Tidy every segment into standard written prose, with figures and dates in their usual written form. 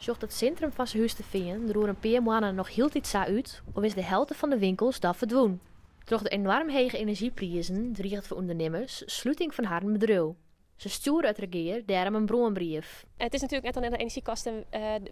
Sjocht it sintrum fan Surhústerfean der oer in pear moanne noch hieltyd sa út of is de helte fan de winkels dan ferdwûn? Troch de enoarm hege enerzjyprizen driget foar ûndernimmers sluting fan harren bedriuw. Se stjoere it regear dêrom in brânbrief. It is natuerlik net allinnich de enerzjykosten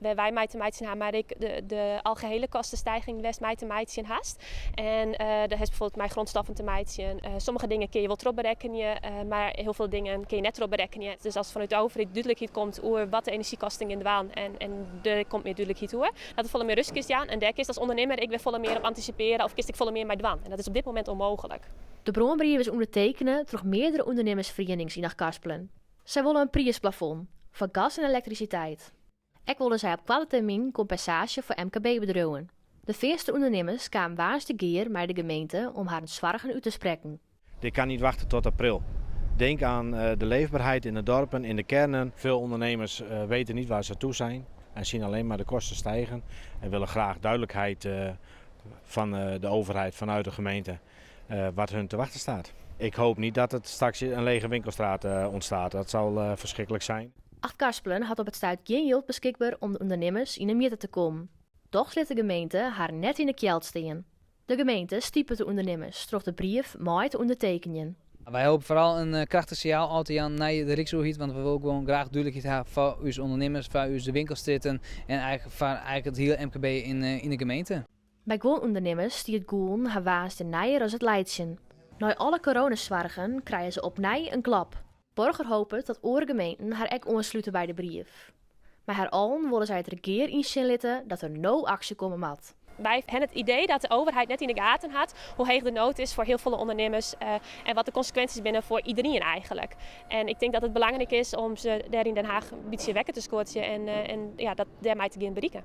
wêr't wy mei te meitsjen ha, mar ek de algehele kostestijging wêr'tst mei te meitsjen hast. En dêr hast bijvoorbeeld mei grondstoffen te meitsjen. Sommige dingen kinne je wol trochberekkenje, mar hiel folle dingen kinne je net trochberekkenje. Dus as fanút de overheid dúdlikheid komt oer wat de enerzjykosten gean dwaan en der komt mear dúdlikheid oer, dat it folle mear rêst kinst jaan. En dêr kinst as ûndernimmer ek wer folle mear op antisipearje of kinst ek folle mear mei dwaan. En dat is op dit momint ûnmooglik. De brânbrief is ûndertekene troch meardere ûndernimmersferienings yn Achtkarspelen. Sy wolle in priisplafond foar gas en elektrisiteit. Ek wolle sy op koarte termyn kompensaasje foar MKB-bedriuwen. De Feanster ûndernimmers kamen woansdei gear mei de gemeente om harren soargen út te sprekken. Dit kan niet wachten tot april. Denk aan de leefbaarheid in de dorpen, in de kernen. Veel ondernemers weten niet waar ze toe zijn en zien alleen maar de kosten stijgen en willen graag duidelijkheid van de overheid, vanuit de gemeente, wat hun te wachten staat. Ik hoop niet dat het straks een lege winkelstraat ontstaat. Dat zal verschrikkelijk zijn. Achtkarspelen hat op it stuit gjin jild beskikber om de ûndernimmers yn 'e mjitte te kommen. Dochs lit de gemeente harren net yn 'e kjeld stean. De gemeente stipet de ûndernimmers troch de brief mei te ûndertekenjen. Wy hoopje foaral in krachtich sinjaal ôf te jaan nei de Ryksoerheid, want we wolle gewoan graach dúdlikheid ha foar ús ûndernimmers, foar ús winkelstrjitten en eigentlik foar eigentlik it hiele MKB yn de gemeente. By guon ûndernimmers stie it gûlen har woansdei neier as it laitsjen. Nei alle coronasoargen krije se opnij in klap. Borger hopet dat oare gemeenten har ek oanslute by de brief. Mei har allen wolle sy it regear ynsjen litte dat der no aksje komme moat. Wy hawwe it idee dat de overheid net yn de gaten hat hoe heech de nood is foar hiel folle ûndernimmers en wat de konsekwinsjes binne foar iderien eigenlik. En ik tink dat it belangryk is om se dêr yn Den Haag in bytsje wekker te skodzjen en ja, dat dêrmei te gean beriken.